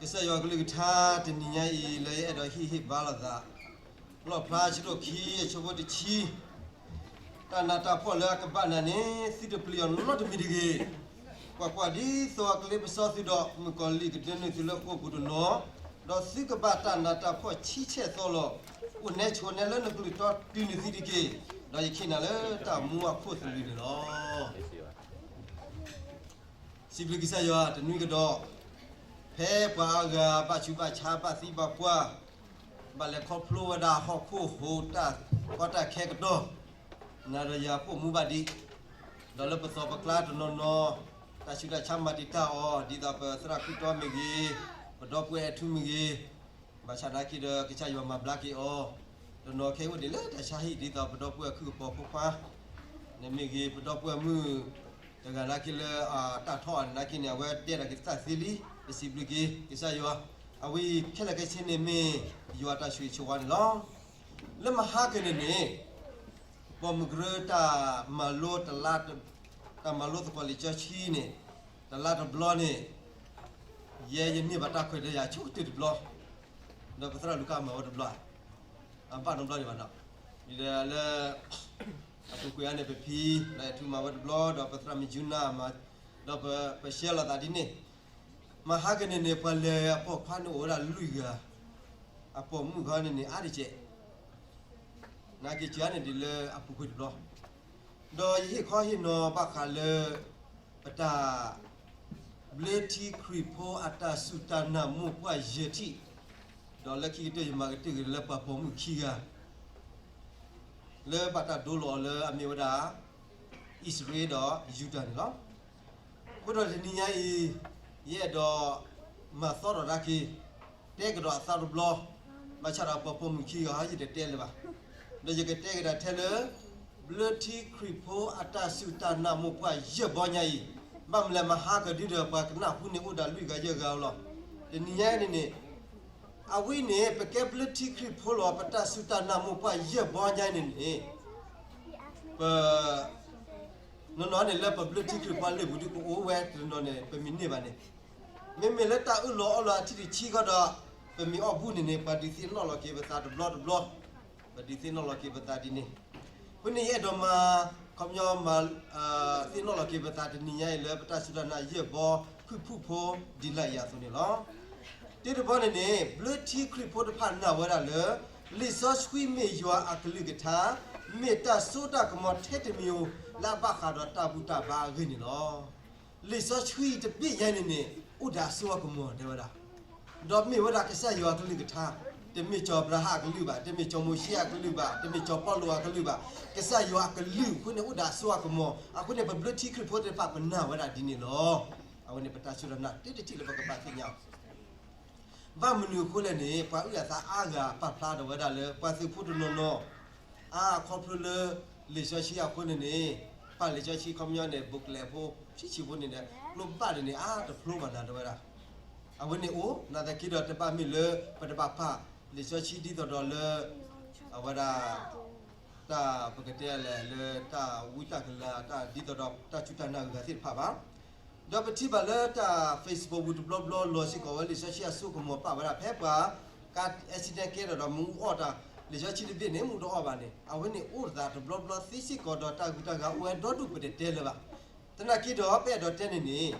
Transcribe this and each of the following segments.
ကစၢ်ယွၤကလုၢ်ကထါတနံၤညါအံၤ လၢယအဲၣ်ဒိးဟ့ၣ်ဟ့ၣ်ဘါလိာ်သး, လီၣ်ဖျါဆၢဒိၣ်ခံ အဆၢဖိတဆံ, တၢ်နးတၢ်ဖှီၣ်လၢအကဘၣ်နၤန့ၣ် သုတပျံၤအီၤနီတမံၤတဂ့ၤ. ကွၢ်ကွၢ်, ဒ်သိးအကလ့ပစီသုဒီး မုၣ်ကီၤလံၢ်ကဒၢနုာ်သုလၢဃိာ်ပူၤတနီၤ, ဒီးသုကဘၣ်တၢ်နးတၢ်ဖှီၣ်ဆံဆဲၣ်သီလီၤ. အိၣ်နဲဆိးနဲလၢနကလုၢ်တီတုၤနုာ်သံတက့ၢ်, ဒီးယခ့နၤလၢတၢ်မူအခိၣ်သလုးန့ၣ်လီၤ. စံးဘျုးကစၢ်ယွၤတနွံကဒီး, ဖဲပှၤအါဂၤဘၣ်ဆူးဘၣ်ဆါ ဘၣ်သံဘၣ်ပှၢ်, ဘၣ်လဲၤခီဖျိဝဲဒၣ်ဟီၣ်ခိၣ်ဟိးတၢ်ကီတၢ်ခဲကတီၢ်, နၤဒီးယၤပိာ်မူဘၣ်ဒံး, ဒီးလၢပသီပကျါတနီၤနီၤ, တၢ်ဆူးတၢ်ဆါမၤတံာ်တာ်အီၤ ဒ်သိးပသရၣ်ခူၣ်တီမ့ၢ်ဂ့ၤ, ပဒီပုၢ်ဝဲၢ်အထူမ့ၢ်ဂ့ၤ, ဘၣ်ဆၣ်သနာ်က့ဒီး ကစၢ်ယွၤမၤဘျါက့ၤအီၤ, တနီၤခဲအံၤအိၣ်ဒံးလၢတၢ်ဆါဟံၣ် ဒ်သိးပဒီပုၢ်ဝဲၢ်ခုၣ်ကပီၤဖိခွါ န့ၣ်မ့ၢ်ဂ့ၤ, ပဒီပုၢ်ဝဲၢ်မုၣ်တဂၤသနာ်က့လၢ တၢ်ထီၣ်အီၤန့ၣ်သနာ်က့န့ၣ် အဝဲတဲဒၣ်က့ၤတၢ်သ့လံ. ပစံးဘျုးက့ၤကစၢ်ယွၤ, အဝဲအံၤခဲလၢာ်ခဲဆ့န့ၣ်မ့ၢ်ယွၤတၢ်ဆိၣ်ဂ့ၤဆိၣ်ဝါန့ၣ်လီၤ. လၢမဟါကန့ၣ်န့ၣ် ပိာ်မုၣ်ကရၢတၢ်မၤလိတလါ, တၢ်မၤလိသကိးလံာ်စီဆှံန့ၣ် တလါတဘျီန့ၣ် ယဲယန့ၢ်ဘၣ်တၢ်ခွဲးတၢ်ယာ်ဆိကတၢၢ်တဘျီ, ဒီးပသရၣ်လူၤကၣ်မၤဝဲတဘျီ, အဘၣ်နီတဘျီဒံးဘၣ်နီၤ, ဒ်လၢ အပူၤကွံာ်အါန့ၣ် ပဖံလၢအထူမၤဝဲတဘျီ ဒီးပသရၣ်မုၣ်ယူနၢ်မၤ, ဒီးပရှဲလိာ်သးဒ်န့ၣ်, မဟါကန့ၣ်န့ၣ် ပှၤလဲၤအပိာ်ခွါန့ၣ်အိၣ်ဝဲဒၣ်လွံၢ်ဂၤ, အပိာ်မုၣ်ခီန့ၣ်န့ၣ် အါတက့ၢ်, နာ်က့ၤစၢ်န့ၣ်ဒ်လၢအပူၤကွံာ်တဘျီ, ဒီးယဟ့ၣ်ခီဟ့ၣ်နီၤဘၣ်ဃးလၢ ပတၢ် ဘျၢထံခရံာ်ဖိအတၢ်စူၢ်တၢ်နာ်မိၢ်ပှၢ်ယဲၢ်ထံၣ်, ဒီးလၢခံကတၢၢ်ယမၤကတၢၢ်က့ၤလၢပှၤပိာ်မုၣ်ခံဂၤ လၢဘၣ်တၢ်ဒိလီၤအီၤလၢအမ့ၢ်ဝဲဒၣ် အံၣ်စရ့လးဒီးယူဒၤန့ၣ်လီၤ. အဃိဒီးတနံၤညါအံၤ ယအဲၣ်ဒိးမၤသီထီၣ်တၢ်က့ၤ တဲကဒီးအသီတဘျီ, ဘၣ်ဆၣ်ဒီးပှၤပိာ်မုၣ်ခံဂၤဟီ ယတတဲလၢၤဘၣ်, ဒီးယကတဲကဒါထဲလၢ ဘျၢထံခရံာ်ဖိအတၢ်စူၢ်တၢ်နာ်မိၢ်ပှၢ်ယဲၢ်ဘီညါအံၤ, ဘၣ်မနုၤလဲၣ် မဟါကဒုဒီးပှၤကနၣ်ဟူန့ၣ်အိၣ်ဒၣ်လွံၢ်ဂၤယဲၢ်ဂၤလီၤ. တနံၤညါအံၤန့ၣ်န့ၣ် အဝဲန့ၣ် ပကဲဘျၢထံခရံာ်ဖိလီၤ ပတၢ်စူၢ်တၢ်နာ်မိၢ်ပှၢ်ယဲၢ်ဘီညါအံၤန့ၣ်န့ၣ် ပ နီၢ်နီၢ်န့ၣ်လၢပဘျၢထံခရံာ်ဖိလ့ၣ်ပူၤဒုကအိၣ်ဝဲတနီၤန့ၣ် ပမ့ၢ်န့ၢ်ဘၣ်န့ၣ်, မ့မ့ၢ်လၢတၢ်အၢၣ်လီၤအီလီၤအထံၣ်တဆံဃီဒီး ပမ့ၢ်အီၣ်ဘူၣ်န့ၣ်န့ၣ် ပှၤဒုးသ့ၣ်နီၣ်လီၤက့ၤပသးတဘျီတဘျီ, ပဒုးသ့ၣ်နီၣ်လီၤက့ၤပသးဒ်န့ၣ်, အဃိန့ၣ်ယအဲၣ်ဒိးမၤ ခီပညီမၤ သ့ၣ်နီၣ်လီၤက့ၤပသးတနံၤညါအံၤလၢပတၢ်စူၢ်တၢ်နာ်ယဲၢ်ဘီ ဖုၣ်ဖုၣ်ဖိဒ်လဲၣ်အံၤအသိးန့ၣ်လီၤ. တၢ်တဘီန့ၣ်န့ၣ် ဘျၢထံခရံာ်ဖိတဖၣ်နာ်ဝဲဒၣ်လၢ လံာ်စီဆှံမ့ၢ်ယွၤအကလုၢ်ကထါ, မ့ၢ်တၢ်စိတၢ်ကမီၤထဲတမံၤဧိၤ လၢအဘၣ်ဃးဒီးတၢ်ဘူၣ်တၢ်ဘါအဂ့ၢ်န့ၣ်လီၤ. လံာ်စီဆှံတဘ့ၣ်ညါန့ၣ်န့ၣ် အိၣ်ဒီးအစိအကမီၤတဲဝဲဒၣ်, ဒီးမ့ၢ်ဝဲဒၣ်ကစၢ်ယွၤအကလုၢ်ကထါ, တမ့ၢ်စီၤအၤဘြၤဟၣ်အကလုၢ်ဘၣ်, တမ့ၢ်စီၤမိၤၡ့အကလုၢ်ဘၣ်, တမ့ၢ်စီၤပီလူးအကလုၢ်ဘၣ်, ကစၢ်ယွၤအကလုၢ်အဃိန့ၣ် အိၣ်ဒီးအစိအကမီၤ, အဃိန့ၣ် ပဘျၢထံခရံာ်ဖိသ့ၣ်တဖၣ်ပနာ်ဝဲဒၣ်ဒ်န့ၣ်လီၤ. အဝဲန့ၣ်ပတၢ်စူၢ်တၢ်နာ် တၢ်တထံၣ်လၢပကဘၣ်သ့ၣ်ညါအီၤ ဘၣ်မနုၤအဃိလဲၣ်န့ၣ် ပှၤအုၣ်အသးအါဂၤပာ်ဖျါထီၣ်ဝဲဒၣ်လၢ ပှၤသုးဖိတနီၤနီၤ အါခီဖျိလၢ လံာ်စီဆှံအဃိန့ၣ်န့ၣ် ပာ်လံာ်စီဆှံခီပညီန့ၣ် ဘိးကျဲးဖိ ဆံးဆံးဖိန့ၣ်ဒီး ကျိဘၣ်န့ၣ်န့ၣ် အါတဖျိဘၣ်နၤတဲဝဲဒၣ်. အဝဲန့ၣ်အိၣ် နာ်သက့ဒီးတဘၣ်မ့ၢ်လၢ ပတဘၣ်ပာ်လံာ်စီဆှံဒ်သိးဒီးလၢ အဝဲဒၣ် တၢ်ပကတဲလဲၣ် လၢတၢ်ဝံတၢ်ကလၤ တၢ်ဒ်သိးဒီးတၢ်စူၢ်တၢ်နာ်ဂုၤဂၤသ့ၣ်တဖၣ်ဘၣ်. ဒီးပထံၣ်ဘၣ်လၢတၢ် Facebook ပူၤတဘျီဘျီလီၤစ့ၢ်ကီးဝဲ လံာ်စီဆှံအစိကမီၤပာ်ဝဲဒၣ်ဖဲပှၤ ကါ accident ကဲထီၣ်ဒီးမ့ၣ်အူအီၣ်တၢ် လံာ်စီဆှံတဘ့ၣ်န့ၣ် မ့ၣ်အူတအီၣ်ဘၣ်န့ၣ် အဝဲန့ၣ်အိၣ်သးတဘျီဘျီသ့စ့ၢ်ကီးဒီးတၢ်ဂုၤတၢ်ဂၤအိၣ်ဝဲဒီဒူၣ်ပတတဲလၢၤဘၣ်. သနာ်က့ဒီးပအဲၣ်ဒိးတဲန့ၣ်န့ၣ်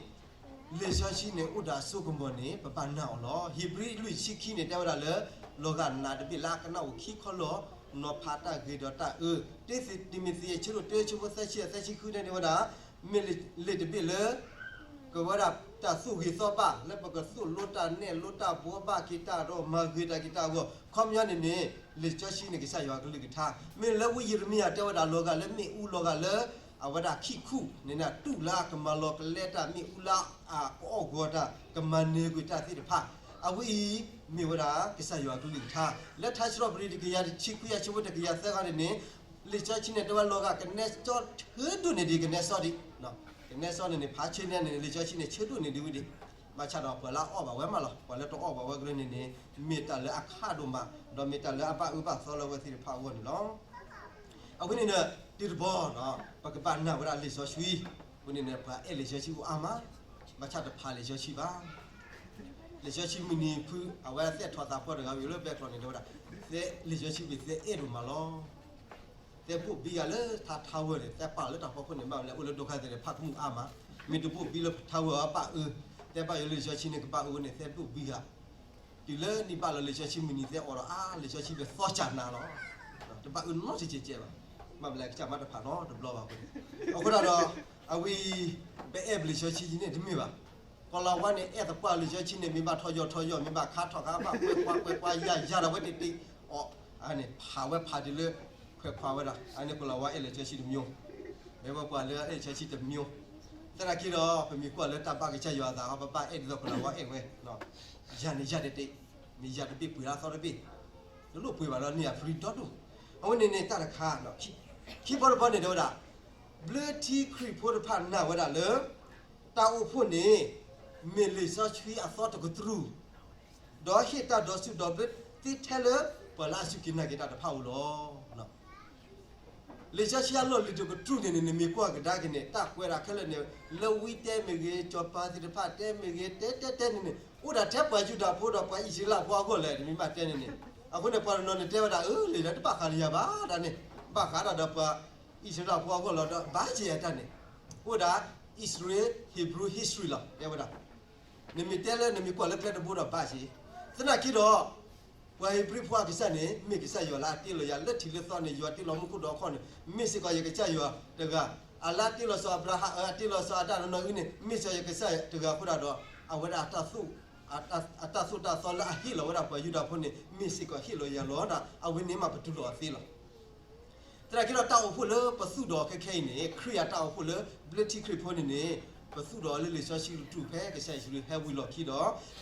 လံာ်စီဆှံန့ၣ်အိၣ်ဒီးအစိကမီၤန့ၣ် ပဘၣ်နာ်အီၤလီၤ. ဧ့ၤဘြံၤလွံၢ်ဆံခံန့ၣ်တဲဝဲဒၣ်လၢ လီၤဂာ်နးတဘ့ၣ်လၢအကနၣ်အိၣ်ခံခီလီၤ နီၤဖးတၢ်ဂ့ၤဒီးတၢ်အၢ, တ့သ့းတံၤမသ့း ဆၢဒိၣ်တၢ ဆၢဖိသၢဆံ သၢဆံဃုန့ၣ်ဝဲဒၣ် မ့ၢ်လံာ်တဘ့ၣ်လၢ ကဝဲဒၣ်တၢ်သူၣ်ဂ့ၤသီဘၣ် လၢပကသိၣ်လိတၢ်နဲၣ်လိတၢ်ဘှီဘၣ်က့ၤတၢ်ဒီးမၤဂ့ၤတၢ်က့ၤတၢ်အဂီၢ် ခီပညီန့ၣ်န့ၣ် လံာ်စီဆှံန့ၣ်ကစၢ်ယွၤအကလုၢ်ကထါ မ့ၢ်လၢဝံယံးရမံယၤတဲဝဲဒၣ်လီၤဂာ်လၢမ့ၣ်အူလီၤဂာ်လၢ အဝဲဒၣ်ခံခူၣ်န့ၣ် တူၢ်လၢအကမၤလီၤကလဲတၢ်မ့ၣ်အူလၢအကအီၣ်ဂီၤတၢ် ကမၤနၢၤကွံာ်တၢ်သ့ၣ်တဖၣ် အဝဲအံၤ မ့ၢ်ဝဲဒၣ်ကစၢ်ယွၤအကလုၢ်ကထါ လၢထါစံးထီၣ်ပတြၢၤတကယၤတဆံခွံအဆၢဖိတကယၤသၢဂၤန့ၣ်န့ၣ် လံာ်စီဆှံန့ၣ်တဲဝဲလီၤဂာ်ကနဲစီဆၢဒိၣ်န့ၢ်ဒံး ကနဲစီဒံး ကနဲစီန့ၣ်န့ၣ် ဖးဆၢန့ၣ်န့ၣ် လံာ်စီဆှံန့ၣ်ဆၢဒိၣ်န့ၢ်ဒံးဝဲဒံး ဘၣ်ဆၣ်ဒီးပှၤလၢအအီၣ်ဘၣ်ဝဲမးလီၤ ပှၤလၢတအီၣ်ဘၣ်ဝဲကရၢန့ၣ်န့ၣ် မ့ၢ်တၢ်လၢအခးဒိၣ်မး ဒီးမ့ၢ်တၢ်လၢအဘၣ်အၢဘၣ်သီလၢအဝဲသ့ၣ်တဖၣ်အဂီၢ်န့ၣ်လီၤ. အဝဲန့ၣ်ဒီး တၢ်တဘီ ပကဘၣ်နာ်ဝဲဒၣ်လံာ်စီဆှံ အဃိန့ၣ်န့ၣ် ပှၤအဲၣ်လံာ်စီဆှံအိၣ်အါမး ဘၣ်ဆၣ်တဖးလံာ်စီဆှံဘၣ် လံာ်စီဆှံမုၢ်နံၤဖု အဝဲသဲးထီၣ်သးပှၢ်တဂၤဝံၤလၢပဲကျိၤန့ၣ် တဲဝဲဒၣ်, သဲလံာ်စီဆှံဘ့ၣ်သဲအဲၣ်ဒိၣ်မးလီၤ. သဲဘိၣ်ဘံဂၤလၢထးထါဝဲန့ၣ် သဲပာ်လၢတၢ်ဖီခိၣ်န့ၣ် ဘၣ်မနုၤလဲၣ် အိၣ်လၢဒိခါသဲးန့ၣ် ဖးကမူၣ်အါမး, မ့ၢ်တဘိၣ်ဘံလၢထးဝဲအီၤဘၣ်အၢ, သဲဘၣ်ယိၣ်လၢလံာ်စီဆှံန့ၣ် ကဘၣ်အၢဝဲန့ၣ် သဲဘိၣ်ဘံဂၤ တုၤလၢနံၣ်ဘၣ်လီၤလံာ်စီဆှံမုၢ်နံၤ သဲအိးထီၣ်အါ လံာ်စီဆှံဘ့ၣ်သီစၢ်နၤလီၤ. တဘၣ်အၢနီတစဲးကဲးဘၣ်. ဘၣ်မနုၤလဲၣ် ကစၢ်မၤတဖးနီတဘျီဘၣ်အဃိန့ၣ်, အဃိသတးဒီး အဝဲအံၤ ပအဲၣ်ပလံာ်စီဆှံယံၤန့ၣ်တမ့ၢ်ဘၣ်. ကီၤလၤဝါန့ၣ် အဲၣ်သပှၢ်လံာ်စီဆှံန့ၣ် မ့ၢ်ဘၣ်ထီၣ်ယီၢ်ထီၣ်ယီၢ် မ့ၢ်ဘၣ်ခါထီၣ်ခါဘၣ် ကွဲးကွၢ်ကွဲးကွၢ်ယၢ်ယၢ်ဒီးဝဲတ့ၢ်တ့ၢ်အီၤ, အန့ၣ်ဖးဝဲဖးတုၤလၢ ခွဲးခွါဝဲဒၣ် အန့ၣ်ကီၤလၤဝါအဲၣ်လံာ်စီဆှံတမျိုး, မ့ၢ်ဝဲပှၤလၢအဲၣ်လံာ်စီဆှံတမျိုး, သနာ်က့ဒီး ပမ့ၢ်ကွၢ်လၢတၢ်ဘၣ်ကစၢ်ယွၤအသး ပဘၣ်အဲၣ်ဒ်သိးကီၤလၤဝါအဲၣ်ဝဲ ယၤန့ၣ်ယၤတ့ၢ်တ့ၢ်, မ့ၢ်ယၤတဘ့ၣ်ပှ့ၤလၢအသီတဘ့ၣ်, တလိၣ်ပှ့ၤဘၣ်ဒီးန့ၣ် အfreeဒိၣ်ဒိၣ်, အဝဲန့ၣ်န့ၣ်တၢ်တခါ, ခံဘီတဘီန့ၣ်တဲဝဲဒၣ်, ဘျၢထံခရံာ်ဖိတဖၣ်နာ်ဝဲဒၣ်လၢ တၢ်အိၣ်ဖှိၣ်န့ၣ် မ့ၢ်လံာ်စီဆှံအသီတကတြူၢ်, ဒီးဟ့ၣ်တၢ်ဒိးဆူၣ်ဒိးဘျၢသ့ထဲလၢ ပှၤလၢအစူၢ်က့ၤနာ်က့ၤတၢ်တဖၣ်အအိၣ်လီၤ. လံာ်စီဆှံအလီၢ်လံၤတကတြူၢ်န့ၣ်န့ၣ် နမ့ၢ်ကွၢ်ကဒါက့ၤန့ၣ် တၢ်ကွဲးဒၣ်ခဲလၢာ်န့ၣ် လၢဝံတဲမ့ၢ်ဂ့ၤ စီၤပၤသ့ၣ်တဖၣ်တဲမ့ၢ်ဂ့ၤ တဲတဲတဲန့ၣ်န့ၣ် အိၣ်ဒၣ်ထဲပှၤယူဒၤဖိဒီးပှၤအံၣ်စရ့လးဖိအဂီၢ်လဲၣ် တမ့ၢ်ဘၣ်တဲန့ၣ်န့ၣ်, အဃိန့ၣ် ပှၤတနီၤန့ၣ်တဲဝဲဒၣ် အၢ လံာ်လၢတဘၣ်ဃးဒီးယၤဘၣ်ဒၣ်န့ၣ်, ဘၣ်ဃးဒၣ်ဒီးပှၤအံၣ်စရ့လးဖိအဂီၢ်လီၤဒီး ဘၣ်ယဲၢ်အတၢ်န့ၣ်, အိၣ်ဒၣ် Israel Hebrew history လီၤ တဲဝဲဒၣ် နမ့ၢ်တဲလၢနမ့ၢ်ကွၢ်လၢကျဲတဘိဒီးဘၣ်စ့ၢ်, သနာ်က့ဒီး ပှၤဧ့ၤဘြံၤဖိအကစၢ်န့ၣ် မ့ၢ်ကစၢ်ယွၤလၢအတ့လီၤယၤလၢထံးလၢသီန့ၣ် ယွၤတ့လီၤမူခိၣ်ဒီးအခီၣ်န့ၣ် မ့ၢ်စ့ၢ်ကီးယကစၢ်ယွၤတဂၤ, အလၢအတ့လီၤစီၤအၤဘြၤဟၣ် အတ့လီၤစီၤအၤဒၣ်နီၢ်နီၢ်အံၤန့ၣ် မ့ၢ်စ့ၢ်ကီးယကစၢ်တဂၤအဃိဒၣ်ဒီး အဝဲဒၣ် အတၢ်သိၣ်တၢ်သီလၢအဟ့ၣ်လီၤဝဲဒၣ်ပှၤယူဒၤဖိန့ၣ် မ့ၢ်စ့ၢ်ကီးဟ့ၣ်လီၤယၤလီၤဒၣ် အဝဲန့ၣ်မးပတူၢ်လိာ်အီၤသ့လီၤ. သနာ်က့ဒီးတၢ်အိၣ်ဖှိၣ်လၢပသူၣ်ဒီးခဲခဲအံၤန့ၣ် ခရံာ်အတၢ်အိၣ်ဖှိၣ်လၢဘျၢထံခရံာ်ဖိန့ၣ်န့ၣ် ပသူၣ်ဒီးလၢလံာ်စီဆှံတကတြူၢ်ဖဲကစၢ်ယ့ၣ်ၡူးခရံာ်ဟဲဝံၤလီၢ်ခံဒီး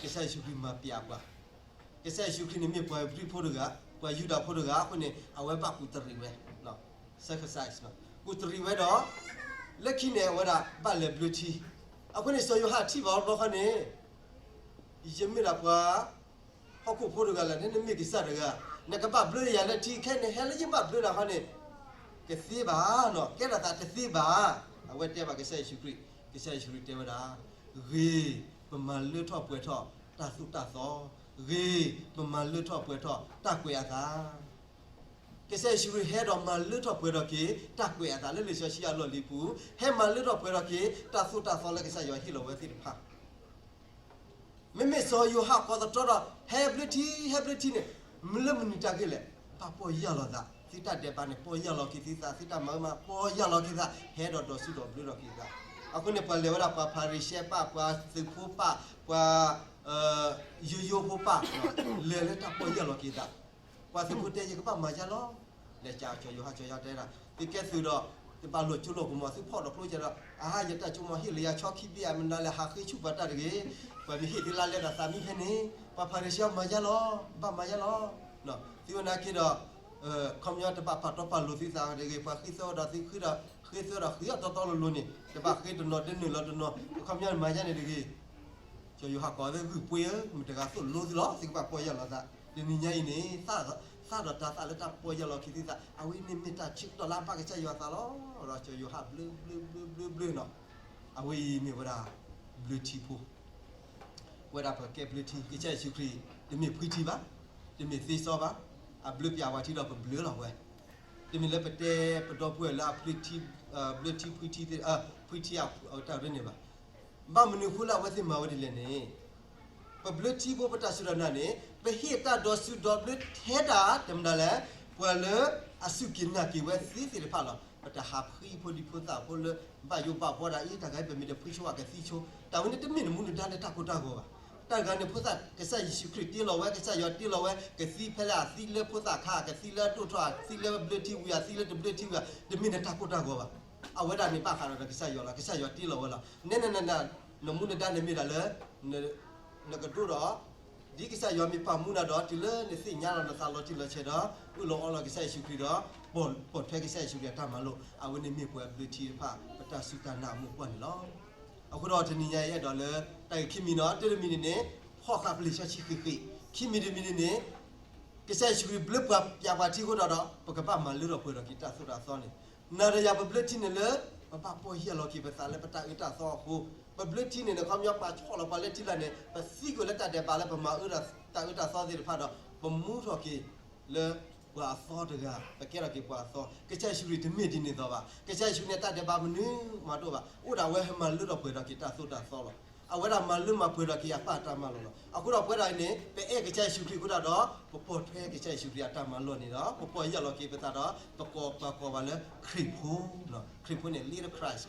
ကစၢ်ယ့ၣ်ၡူးခရံာ်မၤပျးပှၤ, ကစၢ်ယ့ၣ်ၡူးခရံာ်န့ၣ်မ့ၢ်ပှၤဧ့ၤဘြံၤဖိတဂၤ, ပှၤယူဒၤဖိတဂၤအဃိန့ၣ် အဝဲဘၣ်ကူးတရံးဝဲ, circumcise ကူးတရံးဝဲဒီး လၢခံန့ၣ် အဝဲဒၣ်ဘၣ်လဲၤဘျၢထံ, အဃိန့ၣ် စီၤယိၤဟၣ်ထံၣ်ဘၣ်အီၤတဘျီဃီန့ၣ် ယမ့ၢ်ဒၣ်ပှၤ ဟီၣ်ခိၣ်ဖိတဂၤလၢ နမ့ၢ်ကစၢ်တဂၤ, နကဘၣ်ဘျၢယၤလၢထံ ခဲအံၤနဟဲလၢယဘၣ်ဘျၢနၤခီန့ၣ် ကသ့ဘၣ်နီၤ, ကဲထီၣ်သးတသ့ဘၣ်. အဝဲတဲဘၣ်ကစၢ်ယ့ၣ်ၡူးခရံာ်, ကစၢ်ယ့ၣ်ၡူးခရံာ်တဲဝဲဒၣ်, ဂ့ၤ, ပမၤလၢထီၣ်ပှဲၤထီၣ်တၢ်သိၣ်တၢ်သီ, ဂ့ၤ, ပမၤလၢထီၣ်ပှဲၤထီၣ်တၢ်ကွဲးအသး ကစၢ်ယ့ၣ်ၡူးခရံာ်ဟဲဒီးမၤလၢထီၣ်ပှဲၤထီၣ်က့ၤ တၢ်ကွဲးအသးလၢလံာ်စီဆှံအလီၢ်လံၤပူၤ, ဟဲမၤလၢထီၣ်ပှဲၤထီၣ်က့ၤ တၢ်သိၣ်တၢ်သီလၢကစၢ်ယွၤဟ့ၣ်လီၤဝဲသ့ၣ်တဖၣ်. မ့မ့ၢ်စီၤယိၤဟၣ်ကိးသတြီဒီး ဟဲဘျၢထံ ဟဲဘျၢထံန့ၣ် လၢမနုၤတၢ်ဂ့ၢ်လဲၣ်, ဘၣ်ပီၢ်ယၢ်လီၤသး, သုတၢ်ဒဲးဘးန့ၣ် ပီၢ်ယၢ်လီၤက့ၤသုသး, သုတၢ်မၤအၢမၤ ပီၢ်ယၢ်လီၤက့ၤသး, ဟဲဒီးဒိးဆူၣ်ဒိးဘျၢထီၣ်က့ၤသး. အဃိန့ၣ် ပှၤလဲၤဝဲဒၣ် ပှၤဖၤရံၤၡဲပၢ်, ပှၤသုးဖိပၢ်, ပှၤ ယိယိဖိပၢ်, လဲၤလၢတၢ်ပီၢ်ယၢ်လီၤက့ၤသး, ပှၤသုးဖိတဲ ယကဘၣ်မၤယါလီၤ. လဲၤကးစီၤယိၤဟၣ်, စီၤယိၤဟၣ်တဲဒၣ်, သုကဲသုးဒီး သုဘၣ်လိာ်ကၠိလိာ်ကမီၤ, သုဖီၣ်ဒီးကျိကဲဒီး, အဟါ ယတၢ်ကၠိမီၤဟ့ၣ်လၢယၤ ဆီခံဘ့ၣ်အမနုၤလဲၣ်, ဟးဃ့ဆူၣ်ပှၤတၢ်တဂ့ၤ, ပှၤမ့ၢ်ဟ့ၣ်သုလါလဲဒီးသးမံဖဲန့ၣ်, ပှၤဖၤရံၤၡဲမၤယါလီၤ, ဘၣ်မၤယါလီၤ. သုဝဲနာ်က့ဒီး ခီပညီတဘၣ်ပာ်တီပာ်လိၤသုသးတဂ့ၤ, ပှၤဃ့သၢဝဲဒီးသုဃ့ဒီး ဃ့သၢဒီးဃ့အီၤတီတီလိၤလိၤန့ၣ် တဘၣ်ဃ့တနီၤတနုာ်လီၤတနီၤ, ခီပညီမၤယါန့ၣ်တဂ့ၤ. စီၤယိၤဟၣ်ကိးသုဂုၢ်ပှ့ၤဧၢ, မတၤတဂၤသိၣ်လိသုလီၤ, သုကဘၣ်ပီၢ်ယၢ်လီၤသး. တနံၤညါအံၤန့ၣ် သၣ်ဒီးတၤသၣ်လၢတၢ်ပီၢ်ယၢ်လီၤက့ၤသုသး, အဝဲန့ၣ်မ့ၢ်တၢ်ဆၢကတီၢ်လၢအဘၣ်ကစၢ်ယွၤအသးလီၤ. ဒီးစီၤယိၤဟၣ်ဘျၢဘျၢဘျၢဘျၢနီၤ, အဝဲအံၤမ့ၢ်ဝဲဒၣ် ဘျၢထံဖိ ပဝဲဒၣ်ပကဲဘျၢထံ, ကစၢ်ယ့ၣ်ၡူးခရံာ် တမ့ၢ်ဖှံထံဘၣ်, တမ့ၢ်သ့စီဘၣ်, အဘျၢပျၢ်ဝဲထံဒီးပဘျၢလီၤဝဲ, တမ့ၢ်လၢပတဲပဒီပုၢ်ဝဲၢ်လၢအဘျၢထံ, ဘျၢထံဖှံထံ, ဖှံထံအတၢ်ရ့န့ၣ်ဘၣ်. ဘၣ်မနုၤအဃိလၢအဝဲသ့ၣ်မၤဝဲဒ်လဲၣ်န့ၣ်, ပဘျၢထံဖိပတၢ်စူၢ်တၢ်နာ်န့ၣ် ပဟ့ၣ်တၢ်ဒိးဆူၣ်ဒိးဘျၢထဲတၢ်တမတၤလဲၣ်, ပှၤလၢအစူၢ်က့ၤနာ်က့ၤဝဲသ့သ့ၣ်တဖၣ်လီၤ. ပတဟးဖှံဖိဒံဖိသၣ်ဖိလၢဘၣ်ယိၣ်ဘၣ်ဘှီဒၣ်အံၤ တၢ်ဂၤပမ့ၢ်တဖှံဆိအကသံဆိ, တၢ်ဝဲန့ၣ်တမ့ၢ်နမူနဒါလၢတၢ်ကိၢ်တၢ်ဂီၤဘၣ်. တၢ်တဂၤန့ၣ် ဖိသၣ်ကစၢ်ယ့ၣ်ၡူးခရံာ်တ့လီၤဝဲ, ကစၢ်ယွၤတ့လီၤဝဲ, ကသံဖဲလဲၣ်အသံလၢဖိသၣ်ခါ, ကသံလၢအဒိၣ်ထီၣ်, အသံလၢဘျၢထံဝံၤ, အသံလၢတဘျၢထံဝံၤ, တမ့ၢ်နတၢ်ကိၢ်တၢ်ဂီၤဘၣ်. အဝဲဒၣ်န့ၣ်ဘၣ်ဃးဒီးကစၢ်ယွၤလီၤ, ကစၢ်ယွၤတ့လီၤဝဲလီၤ. နဲနနန နမူနဒါန့ၣ်မ့ၢ်ဒၣ်လၢ နကဒိၣ်ဒီး ဒ်ကစၢ်ယွၤမ့ၢ်ပာ်မူနၤဒီး တုၤလၢနသ့ၣ်ညါလီၤနသးလီၤတံၢ်လီၤဆဲးဒီး အၢၣ်လီၤအီလီၤကစၢ်ယ့ၣ်ၡူးခရံာ်ဒီး ပိာ်ထွဲကစၢ်ယ့ၣ်ၡူးခရံာ်အတၢ်မၤလိာ်, အဝဲန့ၣ်မ့ၢ်ပှၤဘျၢထံတဖၣ် ပတၢ်စူၢ်တၢ်နာ်အမိၢ်ပှၢ်န့ၣ်လီၤ. အဃိဒီးတနံၤညါအံၤအဲၣ်ဒိးလၢ တၢ်ဂ့ၢ်ခံမံၤနီၤ, တၢ်တမံၤန့ၣ်န့ၣ် ဖီၣ်ဃာ်ပလံာ်စီဆှံဃ့ၣ်ဃ့ၣ်, ခံမံၤတမံၤန့ၣ်န့ၣ် ကစၢ်ယ့ၣ်ၡူးခရံာ်ဘျၢပှၤပျၢ်ပှၤထံအဃိဒီး ပကဘၣ်မၤလၢထီၣ်ပှဲၤထီၣ်က့ၤတၢ်သိၣ်တၢ်သီန့ၣ်, နၤဒီးယၤပဘျၢထံန့ၣ်လၢ ပဘၣ်ပီၢ်ယၢ်လီၤက့ၤပသးလၢပတၢ်အၢတၢ်သီအဃိ ပဘျၢထံန့ၣ် အခီပညီပှၤဆီၣ်လီၤပှၤလၢထံလာ်န့ၣ် ပသံကွံာ်လၢတၢ်ဒဲးဘးလၢပမၤအၢတၢ်အၢတၢ်သီသ့ၣ်တဖၣ်ဒီး ပမူထီၣ်က့ၤလၢပှၤအသီတဂၤ, ပကဲထီၣ်က့ၤပှၤအသီ. ကစၢ်ယ့ၣ်ၡူးခရံာ်တမ့ၢ်ဒ်န့ၣ်သိးဘၣ်. ကစၢ်ယ့ၣ်ၡူးန့ၣ် တၢ်ဒဲးဘးမနုၤမၤတအိၣ်ဘၣ်. အိၣ်ဒၣ်ဝဲမၤလၢထီၣ်ပှဲၤထီၣ်က့ၤတၢ်သိၣ်တၢ်သီလီၤ. အဝဲဒၣ်မၤလၢမၤပှဲၤထီၣ်က့ၤအပၢ်အတၢ်မၤလိာ်လီၤ. အဃိဒီးပဝဲဒၣ်အံၤန့ၣ် ပအဲၣ်ကစၢ်ယ့ၣ်ၡူးခရံာ်အဃိသတးဒီး ပပိာ်ထွဲကစၢ်ယ့ၣ်ၡူးခရံာ်အတၢ်မၤလိာ်န့ၣ်ဒီး ပပိာ်ယၢ်လီၤက့ၤပသးဒီး ပကိးပှၤကိးပှၤလၢခရံာ်ဖိ, ခရံာ်ဖိန့ၣ် little Christ,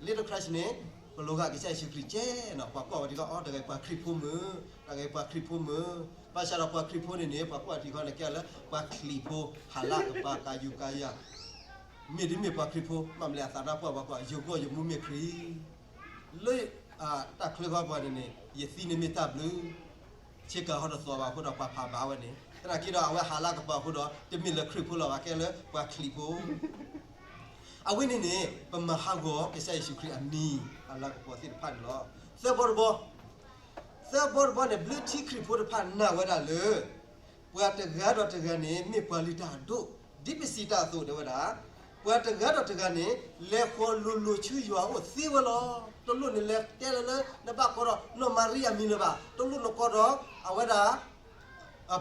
little Christ န့ၣ် ပလိၣ်ဃာ်ကစၢ်ယ့ၣ်ၡူးခရံာ်ကဲနီၤ, ပှၤကိးဝဲဒ်အီၤ တဂၤပှၤခရံာ်ဖိမုၣ်, တဂၤပှၤခရံာ်ဖိမုၣ်, ဘၣ်ဆၣ်ဒီးပှၤခရံာ်ဖိန့ၣ်န့ၣ် ပှၤကိးထံဃီန့ၣ် ကဲလၢပှၤခလံးဖိ, ဟးလၢကပၤ ကယူၤကယၤ, မ့ၢ်ဒ်မ့ၢ်ပှၤခရံာ်ဖိ, မ့ၢ်မလဲၣ်အသးတၢ်ပှၢ်ပှၤကိး ယဂီၢ်ယမူမ့ၢ်ခရံာ် လၢတၢ်ချၢဃီပှၤန့ၣ်န့ၣ် ယသံန့ၣ်မ့ၢ်တၢ်ဘျုး, ဆ့ကၤဟီတသီဘၣ်အဃိဒီး ပှၤဖးဘၣ်ဝဲန့ၣ် သနာ်က့ဒီး အဝဲဟးလၢကပၤအဃိဒီး တမ့ၢ်လၢခရံာ်ဖိလီၤဘၣ်, ကဲလၢပှၤခလံးဖိ. အဝဲန့ၣ်န့ၣ် ပမၤဟးဂီၤကစၢ်ယ့ၣ်ၡူးခရံာ်အမံၤ အလၤကပီၤသ့ၣ်တဖၣ်န့ၣ်လီၤ. သၢဘီတဘီ, သၢဘီတဘီန့ၣ် ဘျၢထံခရံာ်ဖိတဖၣ်နာ်ဝဲဒၣ်လၢ ပှၤတဂၤဒီးတဂၤန့ၣ် မ့ၢ်ပှၤလုၢ်တၢ်အဒိၣ်, ဒ်ပစံးတၢ်အသိးတဲဝဲဒၣ်, ပှၤတဂၤဒီးတဂၤန့ၣ် လဲၤဃီၤလိၤလိၤဆူယွၤအအိၣ်သ့ဝဲလီၤ. တလိၣ်နလဲၤတဲလၢလၢ နဘၣ်ကိးဒီးနီၢ်မၤရံအမံၤလၢၤဘၣ်, တလိၣ်နကိးဒီး အဝဲဒၣ်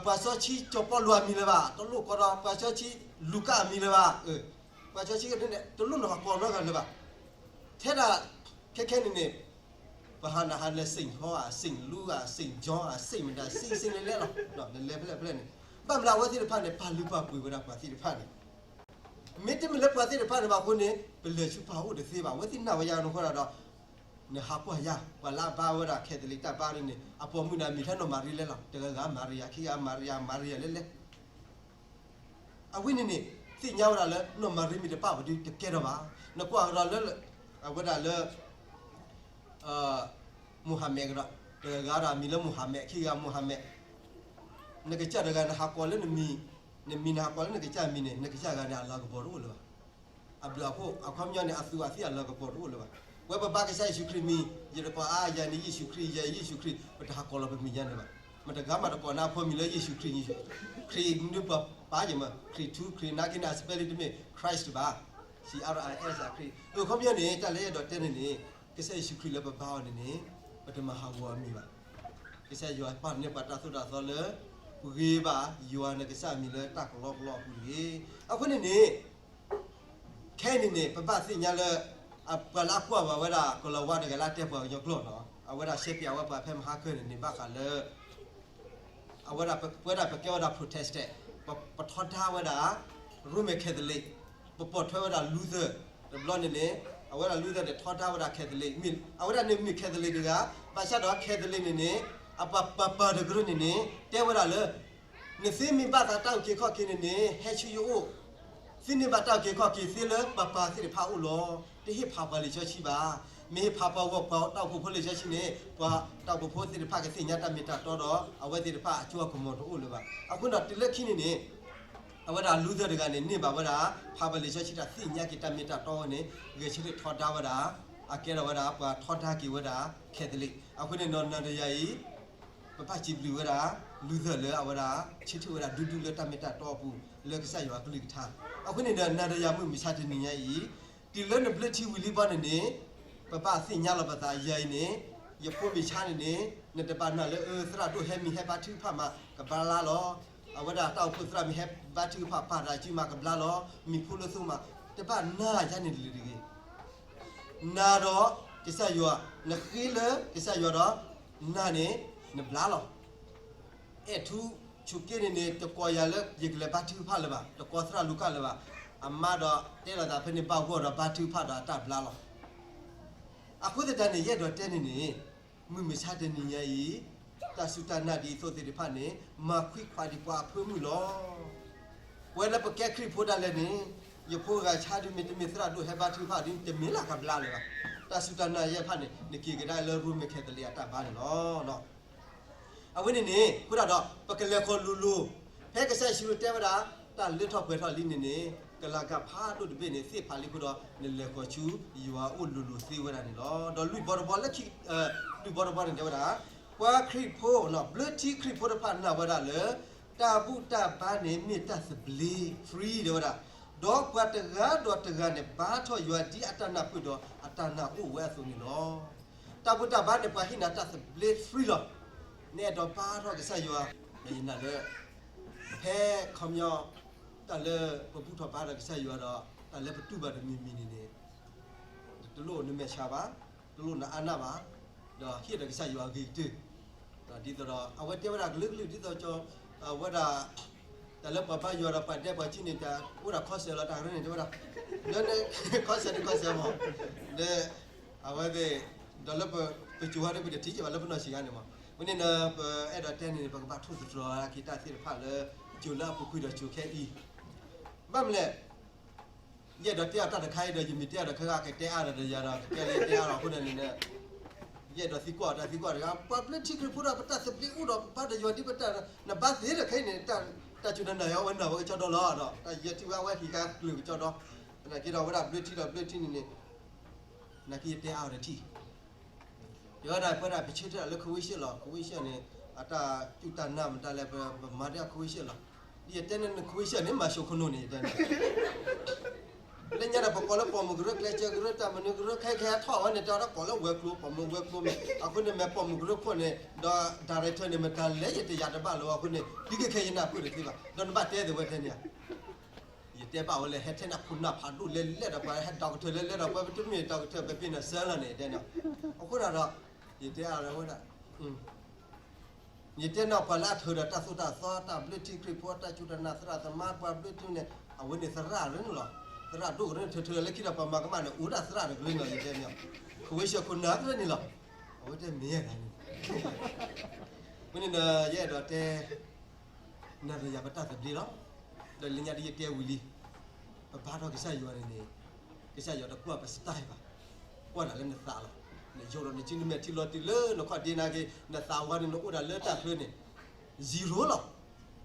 ပှၤစီဆှံစီၤပီလူးအမံၤလၢၤဘၣ်, တလိၣ်ကိးဒီးပှၤစီဆှံလူၤကၣ်အမံၤလၢၤဘၣ်, ပှၤစီဆှံ တလိၣ်နဟးကိးနီတဂၤလၢၤဘၣ်. ထဲဒၣ် ခဲခဲန့ၣ်န့ၣ် ပဟးနဟးလဲၤ Saint Paul ဧါ, Saint Luke ဧါ, Saint John ဧါ, Saint မတၤ Saint Saint လဲၤလဲၤလီၤ, နလဲၤဖဲလဲၣ်ဖဲလဲၣ်န့ၣ်, ဘၣ်မနုၤအဝဲသ့ၣ်တဖၣ်န့ၣ် ပာ်လုၢ်ပာ်ပှ့ၤဝဲဒၣ်ပှၤသ့ၣ်တဖၣ်န့ၣ်, မ့တမ့ၢ်လၢပှၤသ့ၣ်တဖၣ်န့ၣ်ဘၣ်အဃိန့ၣ် ပလဲၤဆူပှၤအိၣ်တသ့ဘၣ်. အဝဲသ့ၣ်နာ်ဝဲယါန့ၣ်အဃိဒီး နဟးကွၢ်ယါ ပှၤလၢအဘါဝဲဒၣ် Catholic တၢ်ဘါန့ၣ်န့ၣ် အပိာ်မုၣ်န့ၣ် အမံၤထဲနီၢ်မၤရံလဲၣ်လီၤ, တဂၤဂၤ မၤရံယၤ, ခံဂၤ မၤရံယၤ, မၤရံယၤလဲၣ်လဲၣ်. အဝဲန့ၣ်န့ၣ် သ့ၣ်ညါဝဲဒၣ်လၢ နီၢ်မၤရံမ့ၢ်တပၣ်ပဒုးတကဲထီၣ်ဘၣ်. နကွၢ်ကဒီးလၢ အဝဲဒၣ်လၢ Mohammed ကဒီး, တဂၤဒီးအမံၤလၢ Mohammed, ခံဂၤ Mohammed, နကစၢ်တဂၤ နဟးကိးလၢနမံၤ, နမံၤနဟးကိးလၢနကစၢ်မံၤန့ၣ် နကစၢ်ဂၤန့ၣ် အလၤကပီၤတအိၣ်လၢၤဘၣ်. အဘျုးအဖှိၣ် အခီပညီန့ၣ် အသူးအသ့ၣ်အလၤကပီၤတအိၣ်လၢၤဘၣ်. ဝဲပဘါကစၢ်ယ့ၣ်ၡူးခရံာ်မံၤ, ယတကိးအါယၤန့ၣ် ယ့ၣ်ၡူးခရံာ်, ယဲယ့ၣ်ၡူးခရံာ်, ပတဟးကိးလီၤပမံၤညါန့ၣ်ဘၣ်. မတဂၤမးတကိးနါဖိမံၤလၢယ့ၣ်ၡူးခရံာ်, ခရံာ်မနုၤပှၤပာ်ယမး, ခရံာ်ထူ ခရံာ်နာ်က့န့ၣ် အ spelling တမ့ၢ် Christ ဘၣ်, C R I S ခရံာ်. အခီပညီန့ၣ် တၢ်လၢယအဲၣ်ဒိးတဲန့ၣ်န့ၣ် ကစၢ်ယ့ၣ်ၡူးခရံာ်လၢပဘါအီၤန့ၣ်န့ၣ် ပတမၤဟးဂီၤအမံၤဘၣ်. ကစၢ်ယွၤပာ်န့ၢ်ပှၤတၢ်သိၣ်တၢ်သီလၢ ပဂ့ၤဘၣ်ယွၤနကစၢ်အမံၤလၢတၢ်ကလီကလီအပူၤတဂ့ၤ. အဃိန့ၣ်န့ၣ် ခဲအံၤန့ၣ်န့ၣ် ပဘၣ်သ့ၣ်ညါလၢ ပှၤလၢအကွၢ်ဘၣ်ဝဲဒၣ် ကလီၤဝါတဂၤလၢအတဲပှၤကညီကျိာ်နီၤ, အဝဲဒၣ်ရှဲပၠးဝဲပှၤဖဲမဟါကၢၢ်န့ၣ်န့ၣ် ဘၣ်ဃးလၢ အဝဲဒၣ်ပဝဲဒၣ်ပကဲဝဲဒၣ် Protestant, ပထီဒါဝဲဒၣ် Roman Catholic, ပပိာ်ထွဲဝဲဒၣ် Luther, တဘျီန့ၣ်န့ၣ် အဝဲဒၣ် Luther န့ၣ် ထီဒါဝဲဒၣ် Catholic, အဝဲဒၣ်န့ၣ်မ့ၢ် Catholic တဂၤ, ဘၣ်ဆၣ်ဒီး Catholic န့ၣ်န့ၣ် အပှၤပၤပၤတကရၢန့ၣ်န့ၣ် တဲဝဲဒၣ်လၢ နသုမ့ၢ်ဘၣ်သးတၢ်အုၣ်က့ၤခီၣ်က့ၤန့ၣ်န့ၣ် ဟဲဆူယအိၣ်, သုန့ၢ်ဘၣ်တၢ်အုၣ်က့ၤခီၣ်က့ၤသ့လၢပၤပၤသ့ၣ်တဖၣ်အအိၣ်လီၤ. တဟ့ၣ်ဖးပှၤလံာ်စီဆှံဘၣ်. မ့ၢ်ဟ့ၣ်ဖးပှၤဂီၢ်ပှၤတၢ်အိၣ်ဖှိၣ်ဖိလံာ်စီဆှံန့ၣ် ပှၤတၢ်အိၣ်ဖှိၣ်ဖိသ့ၣ်တဖၣ်ကသ့ၣ်ညါတၢ်မ့ၢ်တၢ်တီဒီး အဝဲသ့ၣ်တဖၣ်အစိအကမီၤတအိၣ်လၢၤဘၣ်. အဃိဒီးတုၤလၢခံန့ၣ်န့ၣ် အဝဲဒၣ် Luther တဂၤန့ၣ် န့ၢ်ဘၣ်ဝဲဒၣ် ဖးပှၤလံာ်စီဆှံတၢ်သ့ၣ်ညါက့ၤတၢ်မ့ၢ်တၢ်တီဝဲန့ၣ် ဂဲၤဆၢထၢၣ်ထီဒါဝဲဒၣ် အကဲထီၣ်ဝဲဒၣ်ပှၤထီဒါက့ၤဝဲဒၣ် Catholic. အဃိန့ၣ်ဒီးနၤဒီးယၤအံၤ ပဘၣ်စံးဘျုးဝဲဒၣ် Luther လၢအဝဲဒၣ် ဆၢထၢၣ်ဝဲဒၣ်ဒူဒူလၢတၢ်မ့ၢ်တၢ်တီအပူၤ လၢကစၢ်ယွၤအကလုၢ်ကထါ. အဃိန့ၣ်ဒီး နၤဒီးယၤမုၢ်မဆါတနံၤညါအံၤ တုၤလၢနဘျၢထံဝံၤလံဘီန့ၣ်န့ၣ် ပဘၣ်သ့ၣ်ညါလီၤပသးယၤအံၤန့ၣ် ယဖိမုၣ်ဆါန့ၣ်န့ၣ် နတဘၣ်နာ်လၢ အၢ သရၣ်ဒိၣ်ဟဲမံၤဟဲဘါထုကဖၣ်မး ကဘျါလီၤ. အဝဲဒၣ်တၢ်အိၣ်ဖှိၣ်သရၣ်မံၤဟဲဘါထုကဖၣ်ပာ်တၢ်စုမးကဘျါလီၤ. မံၤဖိလၢသိမး တဘၣ်နာ်ယၤန့ၣ်တလၢၤတဂ့ၤ. နၤဒီးကစၢ်ယွၤ နဃ့လၢကစၢ်ယွၤဒီး နၤန့ၣ် နဘျါလီၤ. အဲၣ်ထူဆူၣ်က့န့ၣ်န့ၣ် တကိးယၤလၢယကလဲၤဘါထုကဖၣ်လၢၤဘၣ်, တကိးသရၣ်လူၤကၣ်လၢၤဘၣ်. အမါဒီးတဲလိာ်သးဖဲန့ၣ်ဘၣ်ဂီၢ်ဒီးဘါထုကဖၣ်ဒီးအတၢ်ဘျါလီၤ. အဃိသတးန့ၣ် ယအဲၣ်ဒိးတဲန့ၣ်န့ၣ် မုၢ်မဆါတနံၤညါအံၤ တၢ်စူၢ်တၢ်နာ်ဒ်သိးသ့ၣ်တဖၣ်န့ၣ် မၤခွံခွါဒံးပှၤအဖၢမုၢ်လီၤ. ပဝဲလၢပကဲခရံာ်ဖိဒၣ်လဲာ်န့ၣ် ယဖိဂၤဆါဒုးမ့ၢ်တမ့ၢ်သရၣ်ဒိၣ်ဟဲဘါထုကဖၣ်ဒုး တမ့ၢ်လၢကဘျါလၢၤဘၣ်. တၢ်စူၢ်တၢ်နာ်ယဲၢ်ဖၣ်န့ၣ် နက့ၤကဒါလၢ Roman Catholic အတၢ်ဘါန့ၣ်လီၤ. အဝဲန့ၣ်န့ၣ် အဃိဒၣ်ဒီး ပကလဲၤခီလိၤလိၤ, ဖဲကစၢ်ယ့ၣ်ၡူးတဲဝဲဒၣ် တၢ်လၢထီၣ်ပှဲၤထီၣ်လံန့ၣ်န့ၣ် ကလၤကဖးဒိၣ်တဘ့ၣ်န့ၣ် သ့ၣ်ဖးလံအဃိဒီး နလဲၤခီဆူယွၤအအိၣ်လိၤလိၤသ့ဝဲဒၣ်န့ၣ်လီၤ. ဒီးလွံၢ်ဘီတဘီလၢခံ, လွံၢ်ဘီတဘီန့ၣ်တဲဝဲဒၣ် ပှၤခရံာ်ဖိ, ဘျၢထံခရံာ်ဖိတဖၣ်နာ်ဝဲဒၣ်လၢ တၢ်ဘူၣ်တၢ်ဘါန့ၣ်မ့ၢ်တၢ်သဘျ့ free တဲဝဲဒၣ်, ဒီးပှၤတဂၤဒီးတဂၤန့ၣ် ဘါထီၣ်ယွၤဒ်အတၢ်နၢ်ပၢၢ်ဒီးအတၢ်နာ်အိၣ်ဝဲအသိးန့ၣ်လီၤ. တၢ်ဘူၣ်တၢ်ဘါန့ၣ် ပှၤဟ့ၣ်နၤတၢ်သဘျ့ free လီၤ. နအဲၣ်ဒိးဘါထီၣ်ကစၢ်ယွၤ, ယနာ်လၢ ဖဲခီပညီ တၢ်လၢပဘူၣ်ထီၣ်ဘါထီၣ်ကစၢ်ယွၤဒီး တၢ်လၢပတူၢ်ဘၣ်တမံၤမံၤန့ၣ်န့ၣ် တလိၣ်နမဲာ်ဆှးဘၣ်, တလိၣ်နအါနၢ်ဘၣ်, ဒီးဟ့ၣ်ဒီးကစၢ်ယွၤအဂ့ၤကတၢၢ်. ဒ်သိးဒီး အဝဲတဲဝဲဒၣ်ကလုာ်ကလုာ် ဒ်သိးကၠီ အဝဲဒၣ် တၢ်လၢပှၤဘါယွၤဒီးပှၤဒဲပှၤကံန့ၣ် တၢ်အိၣ်ဒၣ်ခီစဲးလီၤ တၢ်ကရၢန့ၣ် တဲဝဲဒၣ် လၢ ခီစဲးဒ်ခီစဲးမး ဒီး အဝဲသ့ၣ် ဒီးလၢပစိၤဝါဒီးပတထံၣ်က့ၤဘၣ်လၢပနီၢ်ဆံးဂၤန့ၣ်မး, ဝဲန့ၣ်ဒီး ပအဲၣ်ဒိးတဲန့ၣ် ပကဘၣ်ထိၣ်သတြီၤက့ၤတၢ်သ့ၣ်တဖၣ်လၢ စိၤလၢအပူၤကွံာ်ဒီးစိၤခဲအံၤ, ဘၣ်မနုၤလဲၣ် ယအဲၣ်ဒိးတဲအီၤတၢ်တခါအံၤဒီး ယမ့ၢ်တဲအီၤဒီး ခဲဂၤကတဲအါဒီးယၤဒီး ကတဲလၢတဲအါဒီးအဃိန့ၣ်န့ၣ် ယအဲၣ်ဒိးသံကွၢ်အီၤတၢ်သံကွၢ်တခါ, ပှၤဘျၢထံခရံာ်ဖိဒီး ပတၢ်သဘျ့အိၣ်ဒီး ပဘါဒီးယွၤဒ်ပတၢ် နဘါသ့ဒီးခဲအံၤန့ၣ် တၢ်စူၢ်တၢ်နာ်အီၤ အဝဲနာ်ဝဲကစီဒီလီၤဒီး တၢ်ယဲထံၣ်ဝဲအဝဲဟံးကါကျၢၤကစီဒီ, သနာ်က့ဒီး အဝဲဒၣ်ဘျၢထံဒီးဘျၢထံန့ၣ်န့ၣ် သနာ်က့ယတဲအါအီၤဒီးထံၣ် ယဝဲဒၣ်ပဝဲဒၣ်ပဆၢထၢၣ်လၢ convention လီၤ. Convention န့ၣ် အတၢ်စူၢ်တၢ်နာ်မတၤလဲၣ် ပမၤဒ် convention လီၤ. ဒ်ယတဲန့ၣ် convention န့ၣ် မၤစိၤခိၣ်နူာ်န့ၣ် ယတဲန့ၣ် လၢညါဒီးပကိးလၢပိာ်မုၣ်ကရၢ ကျဲးစၢးကရၢ တၢ်မနုၤကရၢ ခဲခဲထီၣ်ဝဲန့ၣ် တဲဒီးကိးလၢဝဲၤကျိၤ ပိာ်မုၣ်ဝဲၤကျိၤမ့ၢ် အဃိန့ၣ် မ့ၢ်ပိာ်မုၣ်ကရၢခိၣ်န့ၣ် ဒီး director န့ၣ် မတၤလဲၣ်ယတယာ်တဘၣ်လၢၤအဃိန့ၣ် ဒ်ခဲခဲယနၢ်ပၢၢ်တသ့ဘၣ် ဒီးနဘၣ်တဲသ့ဝဲတဲန့ၣ် ယတဲဘၣ်ဝဲလၢ ဟဲထဲန့ၣ်ခိၣ်နၢ်ဖးဒိၣ်လဲၣ်လဲၣ်ဒီး ပှၤဟဲ doctor လဲၣ်လဲၣ်ဒီး ပှၤပတမ့ၢ် doctor ပပ့ၤနီၣ်စၢလီၤန့ၣ် တဲန့ၣ် အဃိဒၣ်ဒီး ယတဲအဝဲဒၣ် ယတဲန့ၣ် ပှၤလၢအထုးဒီးတၢ်သိၣ်တၢ်သီ တၢ်ဘျၢထံခရံာ်ဖိ တၢ်စူၢ်တၢ်နာ် သရၣ်သမါ ပှၤဘျၢထံန့ၣ် အဝဲန့ၣ်သရၣ်ရၢန့ၣ်လီၤ. သရၣ်ဒိၣ်ကရၢန့ၣ် ထုးထုးလၢခံဒီး ပှၤမၤကမၣ်န့ၣ် အိၣ်ဒၣ်သရၣ်တကရၢန့ၣ်လီၤ ယတဲန့ၣ် convention ခိၣ်နၢ်ကရၢန့ၣ်လီၤ. အဝဲတဲမ့ၢ်ယဲဒၣ်န့ၣ် ဝဲန့ၣ်ဒီး ယအဲၣ်ဒိးတဲ နၤဒီးယၤပတၢ်သဘျ့လီၤ. ဒီးလၢညါဒ်ယတဲဝံၤလံ ပဘါထီၣ်ကစၢ်ယွၤန့ၣ်န့ၣ် ကစၢ်ယွၤတကွၢ်ပ style ဘၣ်, ကွၢ်တၢ်လၢနသးလီၤ. နယိာ်ဒီးနစုနမဲာ်ထံလီၤတုၤလၢနခီၣ်ဒ့နာ်က့ နသးဝါန့ၣ် နအိၣ်ဒၣ်လၢတၢ်ချၢန့ၣ် zero လီၤ.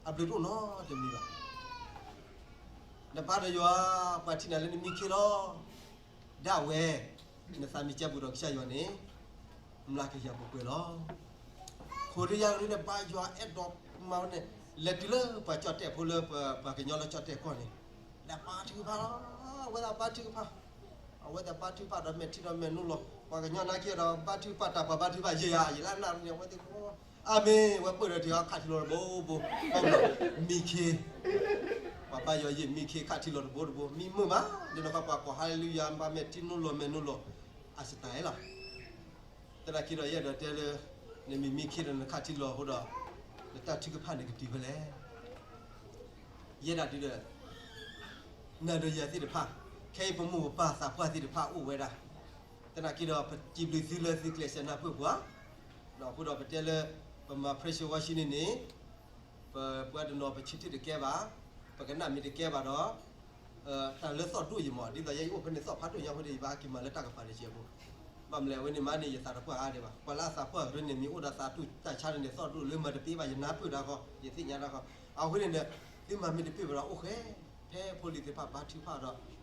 အဘျုးတအိၣ်နီတမံၤဘၣ်. နဘါဒီးယွၤ ပှၤထံၣ်နၤလၢနမံခ့လီၤ. ဒၣ်ဝဲ နသးမံကဲဘူးဒီးကစၢ်ယွၤန့ၣ် မျးကယၤပှဲၤပှဲၤလီၤ. ခိၣ်ရံယါကရၢန့ၣ် ဘါယွၤအဲၣ်ဒိးမးဝဲန့ၣ် လဲၤတုၤလၢပှၤကၠီၣ်တဲၣ်ဖိလၢပှၤကညီလၢကၠီၣ်တဲၣ်ကီၢ်န့ၣ် ဒီးဘါထုကဖၣ်လီၤ. အဝဲသ့ၣ်ဘါထုကဖၣ် အဝဲသ့ၣ်ဘါထုကဖၣ်ဒီးမဲာ်ထံဒီးမဲာ်နိလီၤ. ပှၤကညီနာ်က့ဒီး ဘါထုကဖၣ်တၢ် ပှၤဘါထုကဖၣ်ယဲယၤ ယလၢအနၢ်န့ၣ် အဝဲသ့ၣ် အၤမ့ၣ် ဝဲပၢၢ်ဒီးထံအီခးထံလီၤတဘိဘိ မံခ့ ပှၤဘါယွၤယံာ်မံခ့ခးထံလီၤတဘိတဘိ မံမုာ်မး ဒ်န့ၣ်ခီပှၤကိးဟါလ့လူယၤ ဘၣ်မဲာ်ထံနိလီၤမဲာ်နိလီၤ အstyleလီၤ. သနာ်က့ဒီးယအဲၣ်ဒိးတဲလၢ နမံၤမံခ့ဒီးနခးထံလီၤအဃိဒီး နတၢ်ထုကဖၣ်န့ၣ်ကတုၤဖဲလဲၣ်. ယဲဒၣ်ဒုဒီး နၤဒီးယၤသ့ၣ်တဖၣ် ခဲအံၤပမိၢ်ပပၢ်သးပှၢ်သ့ၣ်တဖၣ်အိၣ်ဝဲဒၣ် သနာ်က့ဒီး ပစံးဘျုးသုလၢသုကျဲးစၢးနၢ်ပၢၢ်ပှၤ ဒီးအဃိဒီးပတဲလၢ ပမၤ pressure washing န့ၣ်န့ၣ် ပပှၤတနီၤပဆၢထၢၣ်တကဲဘၣ် ပကနၣ်မ့ၢ်တကဲဘၣ်ဒီး တၢ်လၢသီၣ်ဒိၣ်ယမး ဒ်သိးယဲယအိၣ်ဖဲန့ၣ်သီၣ်ဖးဒိၣ်ညါဖိဒီး ယဘၣ်က့ၤမၤလၢတၢ်ကပၤတစဲးဖိ ဘၣ်မနုၤလဲၣ် အဝဲန့ၣ်မးန့ၣ် ယသးတပှၢ်အါဒံးဘၣ် ပှၤလၢအသးပှၢ်ကရၢန့ၣ် မ့ၢ်အိၣ်ဒီးသးတူၢ်တၢ်ဆါန့ၣ် သီၣ်ဒိၣ်လၢမၤတပ့ၤဘၣ် ယနၢ်ပၢၢ်ဒၣ်ဃီ ယသ့ၣ်ညါဒၣ်ဃီ အဃိန့ၣ်ဒီး သုမၤမ့ၢ်တပ့ၤဘၣ်ဒီးအိၣ်ဃဲ ဖဲဖိလံၤသ့ၣ်တဖၣ်ဘါထုကဖၣ်ဒီး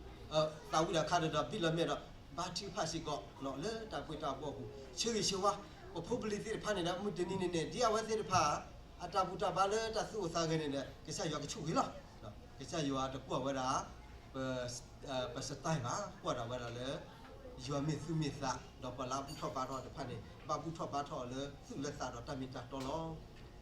သးဝံၣ်ဒီးခါဒီး ဘံၣ်လီၤမဲာ်ဒီး ဘါထုကဖၣ်စ့ၢ်ကီး လၢတၢ်ပှ့ၤတၢ်ဘီအပူၤ ဆၢဂ့ၤဆၢဝါ ပဖိပလံၤသ့ၣ်တဖၣ်န့ၣ်ဒီး မုၢ်တနံၤန့ၣ်န့ၣ် ဒ်အဝဲသ့ၣ်တဖၣ် အတၢ်ဘူၣ်တၢ်ဘါလၢတၢ်သူၣ်အိၣ်သးဂဲၤန့ၣ်ဒီး ကစၢ်ယွၤကဆိၣ်ဂ့ၤလီၤ. ကစၢ်ယွၤတကွၢ်ဝဲဒၣ် ပစတၢၢ်ဘၣ် ကွၢ်ဒၣ်ဝဲဒၣ်လၢ ယွၤမ့ၢ်သူၣ်မ့ၢ်သး ဒီးပှၤလၢအဘူၣ်ထီၣ်ဘါထီၣ်တဖၣ်န့ၣ် ဘၣ်ဘူၣ်ထီၣ်ဘါထီၣ်အီၤလၢသူၣ်လၢသးဒီးတၢ်မ့ၢ်တၢ်တီလီၤ.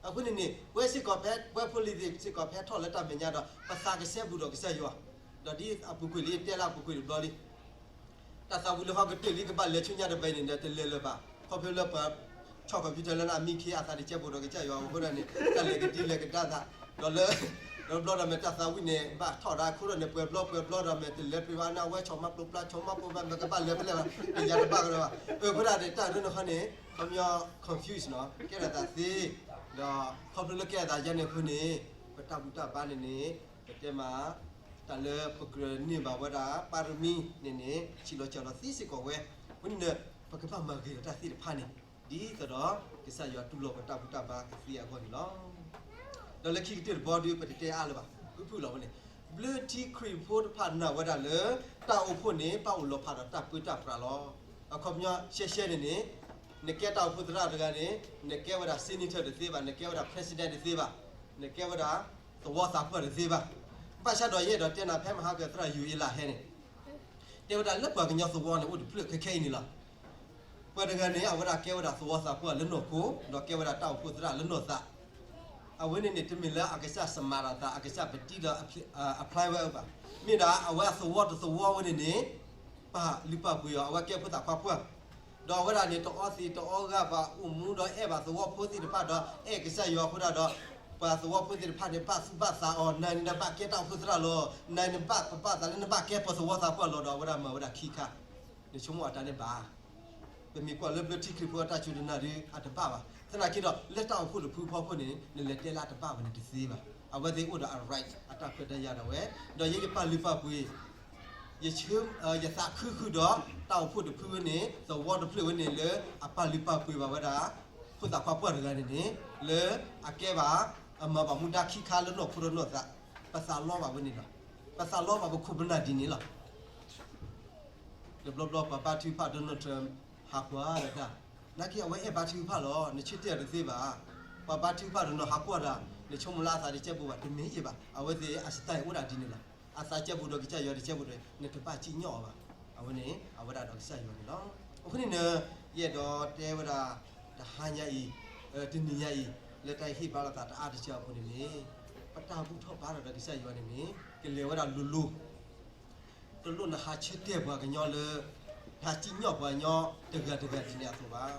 အဃိန့ၣ်န့ၣ် ပဝဲစ့ၢ်ကီးဖဲ ပဝဲဖိလံၤသ့ၣ်စ့ၢ်ကီးဖဲထီၣ်လၢတၢ်မဲာ်ညါဒီး ပသးကစဲဘူးဒီးကစၢ်ယွၤ ဒီးဒ်အပူၤကွံာ်လံတဲလၢအပူၤကွံာ်တဘျီလံ တၢ်သးဝံၣ်လၢဟီကတၢၢ်လံကဘၣ်လဲၤဆူညါတဘဲန့ၣ်ဒီး တလဲၤလၢၤဘၣ် ခီဖျိလၢပှၤ ဆီၣ် computer လၢအမံခ့အသးတကဲဘူးဒီးကစၢ်ယွၤအဃိဒီးန့ၣ် တၢ်လဲၤကဒံလဲၤကဒါသး ဒီးလၢ ဒီးဘျီဒီးမ့ၢ်တၢ်သးဝံၣ်န့ၣ် ဘၣ်ထီၣ်ဒၣ်ခိၣ်ဒီးန့ၣ် ပှဲၤဘျီပှဲၤဘျီဒီးမ့ၢ်တလဲၤပှ့ၤဘၣ်န့ၣ် အဝဲဆီၣ်မၤပျိပျါ ဆီၣ်မၤပိၢ်ဘၣ် မ့ၢ်ကဘၣ်လဲၤဖဲလဲၣ်ဘၣ် တယၤတဘၣ်ကဒီးဘၣ် အဃိဒၣ်န့ၣ် တၢ်ရၢနခီန့ၣ် ခီပညီ confuse နီၤ ကဲထီၣ်သးသ့ ဒီးခီဖျိလၢကဲထီၣ်သးယါန့ၣ်အဃိန့ၣ် ပတၢ်ဘူၣ်တၢ်ဘါန့ၣ်န့ၣ် ပတဲမး တၢ်လၢပကြၢးန့ၢ်ဘၣ်ဝဲဒၣ် ပါရမီ န့ၣ်န့ၣ် ဆံးလီၤစၢ်လီၤသ့စ့ၢ်ကီးဝဲ အဃိန့ၣ်ဒီး ပကဘၣ်မၤဂ့ၤဒီးတၢ်သ့ၣ်တဖၣ်န့ၣ် ဒ်သိးဒီး ကစၢ်ယွၤတူၢ်လိာ်ပတၢ်ဘူၣ်တၢ်ဘါကသ့အဂီၢ်န့ၣ်လီၤ. ဒီးလၢခံကတၢၢ်တဘျီဒီး ပတတဲအါလၢၤဘၣ် ဖုၣ်ဖုၣ်လီၤဝဲန့ၣ် ဘျၢထံခရံာ်ဖိတဖၣ်နာ်ဝဲဒၣ်လၢ တၢ်အိၣ်ဖှိၣ်န့ၣ် ဘၣ်အိၣ်လီၤဖးဒီးတၢ်ပၢတၢ်ပြးလီၤ. အခီပညီရှဲရှဲန့ၣ်န့ၣ် နကဲတၢ်အိၣ်ဖှိၣ်သရၣ်တဂၤန့ၣ် နကဲဝဲဒၣ် senator တသ့ဘၣ် နကဲဝဲဒၣ် president တသ့ဘၣ် နကဲဝဲဒၣ် သဝီသးပှၢ်တသ့ဘၣ်. ဘၣ်ဆၣ်ဒီးယအဲၣ်ဒိးတဲနၤဖဲမဟါကသရၣ်ယူၤအ့လးဟဲန့ၣ် တဲဝဲဒၣ်လၢပှၤကညီသဝီန့ၣ် အိၣ်တဖျၢၣ်ခဲခဲအံၤန့ၣ်လီၤ. ပှၤတဂၤန့ၣ် အဝဲဒၣ်ကဲဝဲဒၣ်သဝီသးပှၢ်လၢနီၢ်ခိ, ဒီးကဲဝဲဒၣ်တၢ်အိၣ်ဖှိၣ်သရၣ်လၢနီၢ်သး, အဝဲန့ၣ်န့ၣ် တမ့ၢ်လၢအကစၢ်စမၤထီၣ်သး အကစၢ်ပတံဒီး apply ဝဲအပၢ်, မ့ၢ်ဒၣ်အဝဲအသဝီတသဝီဝဲန့ၣ်န့ၣ် ပာ်လုၢ်ပာ်ပှ့ၤအီၤ အဝဲကဲဖိသၣ်ခွါပှၢ်, ဒီးအဝဲဒၣ်န့ၣ် တအီသံးတအီဂၤဘၣ် အိၣ်မူဒီးအဲၣ်ဘၣ်သဝီဖိသ့ၣ်တဖၣ်ဒီး အဲၣ်ကစၢ်ယွၤအဃိဒၣ်ဒီး ပှၤသဝီဖိသ့ၣ်တဖၣ်န့ၣ် ဘၣ်သူၣ်ဘၣ်သးအီၤ, နၤန့ၣ်နဘၣ်ကဲတၢ်အိၣ်ဖှိၣ်သရၣ်လီၤ, နၤန့ၣ်နဘၣ်ပဘၣ်သးလၢနဘၣ်ကဲပှၤသဝီသးပှၢ်လီၤ, ဒီးအဝဲဒၣ်မၤဝဲဒၣ်ခံခါ, နဆိကမိၣ်အတၢ်န့ၣ်ဘၣ် ပမ့ၢ်ကွၢ်လၢဘျၢထံခရံာ်ဖိအတၢ်စူၢ်တၢ်နာ်ဒီး အတဘၣ်ဘၣ်. သနာ်က့ဒီး လၢတၢ်အိၣ်ဖှိၣ်တဖုဖီခိၣ်န့ၣ် နလဲၤတဲလၢအတဘၣ်ဘၣ်န့ၣ်တသ့ဘၣ်. အဝဲသ့ၣ်အိၣ်ဒီးအ right အတၢ်ခွဲးတၢ်ယာ်ဒၣ်ဝဲ, ဒီးယဲယပာ်လုၢ်ပာ်ပှ့ၤ ယဆၢ, ယသးခုဃုာ်ဒီး တၢ်အိၣ်ဖှိၣ်တဖုဝဲန့ၣ် သဝီတဖျၢၣ်ဝဲန့ၣ်လၢအပာ်လုၢ်ပာ်ပှ့ၤဘၣ်ဝဲဒၣ် ဖိသၣ်ခွါပှၢ်တဂၤန့ၣ်န့ၣ် လၢအကဲဘၣ် အမၤဘၣ်မူဒါခံခါလၢနီၢ်ခိဒီးနီၢ်သး, ပသးလီဘၣ်ဝဲန့ၣ်လီၤ. ပသးလီဘၣ်ပခိၣ်ပနၢ်ဒ်န့ၣ်လီၤ. တဘျီဘျီပှၤဘါထုကဖၣ် Donald Trump ဟးကွၢ်ဒီးတၢ်, နာ်က့အဝဲအဲၣ်ဘါထုကဖၣ်လီၤ, နဆၢတဲာ်အီၤတသ့ဘၣ်. ပှၤဘါထုကဖၣ်ဒီးနီၤဟးကွၢ်ဒီး နဆိကမိၣ်လၢအသးတကဲဘူးဘၣ်, တမ့ၢ်ယဲဘၣ်. အဝဲသ့ၣ်အ style အိၣ်ဒၣ်ဒ်န့ၣ်လီၤ. အသးကဲဘူးဒီးကစၢ်ယွၤတကဲဘူးဒီး နတဘၣ်စံၣ်ညီၣ်အီၤဘၣ်. အဝဲန့ၣ် အဝဲဒၣ်ဒီးကစၢ်ယွၤန့ၣ်လီၤ. အဃိန့ၣ် ယအဲၣ်ဒိးတဲဝဲဒၣ် တဟါညါအံၤ, တနံၤညါအံၤ လၢတၢ်ဟ့ၣ်ဘါလိာ်သးတအါတစှၤအပူၤန့ၣ်န့ၣ်, ပတၢ်ဘူၣ်ထီၣ်ဘါထီၣ်ဒီးကစၢ်ယွၤန့ၣ်န့ၣ် ကလဲၤဝဲဒၣ်လိၤလိၤ တလိၣ်နဟးဆၢတဲာ်ပှၤကညီလၢ ဟးစံၣ်ညီၣ်ပှၤကညီတဂၤတဂၤဒ်န့ၣ်အသိးဘၣ်.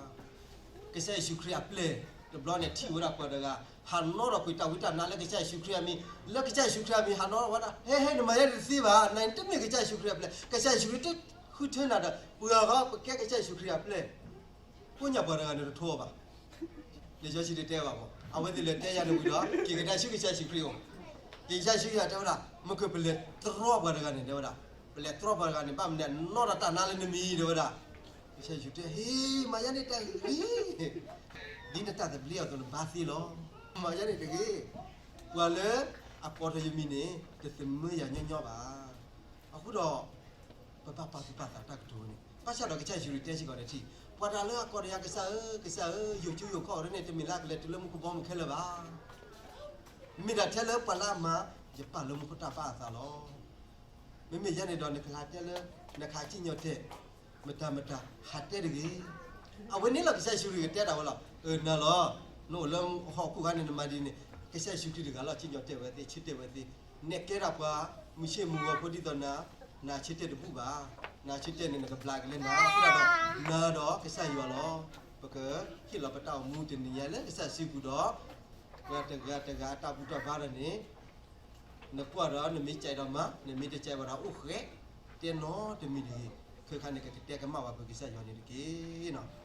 ကစၢ်ယ့ၣ်ၡူးခရံာ်အပျဲၢ် တဘျီန့ၣ်ထံၣ်ဝဲဒၣ်ပှၤတဂၤ ဟးနီၣ်ထီၣ်ကွံာ်တၢ်ဝံတၢ်နါလၢကစၢ်ယ့ၣ်ၡူးခရံာ်အမံၤ, လၢကစၢ်ယ့ၣ်ၡူးခရံာ်အမံၤ ဟးနီၣ်ထီၣ်ဝဲဒၣ်, ဟဲဟဲ နမၤယဲန့ၣ်တသ့ဘၣ်, နတမ့ၢ်ကစၢ်ယ့ၣ်ၡူးခရံာ်အပျဲၢ်, ကစၢ်ယ့ၣ်ၡူးခရံာ်တဃုထၢနၤဒီး ပှၤဂၤပကဲကစၢ်ယ့ၣ်ၡူးခရံာ်အပျဲၢ် ကိးညါပှၤတဂၤန့ၣ်တထိအီၤဘၣ်. လံာ်စီဆှံတဲဘၣ်မး, အဝဲသ့ၣ်လဲၤတဲယၤန့ၣ်ဝံၤဒီး က့ၤကဒါဆူကစၢ်ယ့ၣ်ၡူးခရံာ်အအိၣ်, က့ၤကစၢ်ယ့ၣ်ၡူးခရံာ်တဲဝဲဒၣ်, မ့ၢ်ကပလဲၤတြီပှၤတဂၤန့ၣ် တဲဝဲဒၣ်, ပလဲၤတြီပှၤတဂၤန့ၣ် ဘၣ်မနုၤနီၣ်ထီၣ်တၢ်နါလၢနမံၤ တဲဝဲဒၣ်. ကစၢ်ယ့ၣ်ၡူးတဲ, ဟ့, မၤယဲန့ၣ်တဂ့ၤ, ဒ်နတၢ်သဘျ့အသိးနဘါသ့လီၤ. မၤယဲန့ၣ်တဂ့ၤ, ပှၤလၢအကိးထီၣ်ယမံၤန့ၣ် တသမၢယၤညီညီဘၣ်. အဃိဒီး ပဘၣ်ပာ်သူၣ်ပာ်သးတၢ်ကတိၤန့ၣ်, ဘၣ်ဆၣ်ဒီးကစၢ်ယ့ၣ်ၡူးခရံာ်တဲစ့ၢ်ကီးဒီးထံၣ်, ပှၤတၢ်လၢအကိးဒီးယၤ ကစၢ်ဧၢ, ကစၢ်ဧၢ, ယိာ်ကၠူယိာ်ခီၣ်အီၤဒ်န့ၣ် တမ့ၢ်လၢအကလဲၤတုၤလၢမူခိၣ်ဘီမုၢ်ခဲလၢာ်ဘၣ်. မ့ၢ်ဒၣ်ထဲလၢပှၤလၢအမၤယပၢ်လၢမူခိၣ်တၢ်ဘၣ်အသးလီၤ. မ့မ့ၢ်ယဲန့ၣ်ဒီးနကဟးတဲလၢ နကဟးစံၣ်ညီၣ်တဲာ် မတၤမတၤ ဟးတဲတဂ့ၤ. အဝဲန့ၣ်လီၤ ကစၢ်ယ့ၣ်ၡူးခရံာ်ကတဲတၢ်ဝဲလီၤ. အၢ နၤလီၤ, နအိၣ်လၢဟီၣ်ခိၣ်ခါန့ၣ် နမၤဒ်န့ၣ်, ကစၢ်ယ့ၣ်ၡူးခရံာ်တဂၤလီၤ စံၣ်ညီၣ်တဲာ်ဝဲသ့ၣ် ဆၢတဲာ်ဝဲသ့ၣ်, နကဲဒၣ်ပှၤမုၢ်ဆ့ၣ်မုၢ်ဂီၤဖိဒ်သိးနၤ, နဆၢတဲာ်တဘူၣ်ဘၣ်. နဆၢတဲာ်န့ၣ် နကဘျးက့ၤလၢနၤ, အဃိဒၣ်ဒီး နၤဒီးကစၢ်ယွၤလီၤ. ပကဟ့ၣ်လီၤပတၢ်အိၣ်မူတနံၤညါလၢကစၢ်စုပူၤဒီး ပှၤတဂၤတဂၤအတၢ်ဘူၣ်ထီၣ်ဘါထီၣ်န့ၣ် နကွၢ်ဒီးနမ့ၢ်ကဲဒီးမၤ, နမ့ၢ်တကဲဝဲဒီးအိၣ်ဃဲး, တဲနီတမံၤတဂ့ၤ. ခဲခါန့ၣ် ကကတဲကမၣ်ဝဲပကစၢ်ယွၤန့ၣ်တက့ၢ်နီၤ.